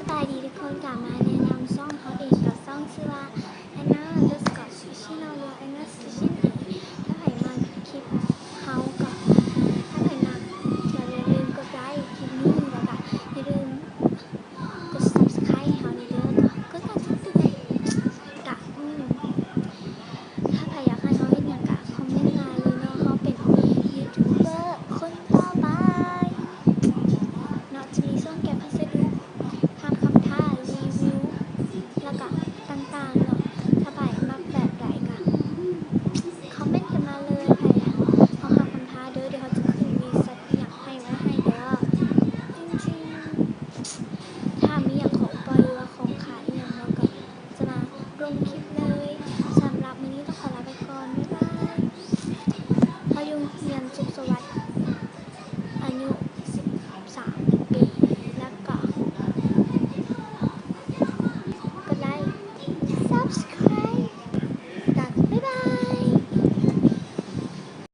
ສະບາຍດີທຸກຄົນ ກະມາແນະນຳຊ່ອງເຮົາເອງ ກັບຊ່ອງຊື່ວ່າ Anna underscore Sushi ເນາະ ຫຼື Anna Sushi ເອງ. ຖ້າໃຜມັກຄລິບເຮົາກໍ ຖ້າໃຜມັກກໍຢ່າລືມກົດໄລຄລິບນີ້ ແລ້ວກໍຢ່າລືມກົດ Subscribe ໃຫ້ເຮົາແດ່ເດີ ແລ້ວກໍກົດກະດິ່ງຕິດຕາມ ກະ ອືມ ຖ້າໃຜຢາກໃຫ້ເຮົາເຮັດຫຍັງກະຄອມເມັນມາເລີຍເນາະ. ເຮົາເປັນຢູທູບເບີຄົນຕໍ່ໄປເນາະ ຈະມີຊ່ວງແກະພັດສະດຸ ຮັບຄຳທ້າ ຣີວິວ ແລ້ວກະຕ່າງໆເນາະ. ຖ້າໃຜມັກແບບໃດກະຄອມເມັນກັນມາເລີຍ. ໃຜເຮົາຮັບຄຳທ້າເດີ ດຽວເຮົາຈະຂຶ້ນວິດສັດຫຍັງໃຫ້ໄວ້ໃຫ້ເດີ. ຈິງໆ ຖ້າມີຫຍັງຂອງປ່ອຍ ຫຼືວ່າຂອງຂາຍອີ່ຫຍັງ ເຮົາກໍຈະມາລົງຄລິບເລີຍ. ສຳລັບມື້ນີ້ຕ້ອງຂໍລາໄປກ່ອນ ບາຍບາຍ. ເຮົາຢູ່ໂຮງຮຽນສຸກສະຫວັດ ອາຍຸສິບສາມປີ ແລ້ວກໍກົດໄລ Subscribe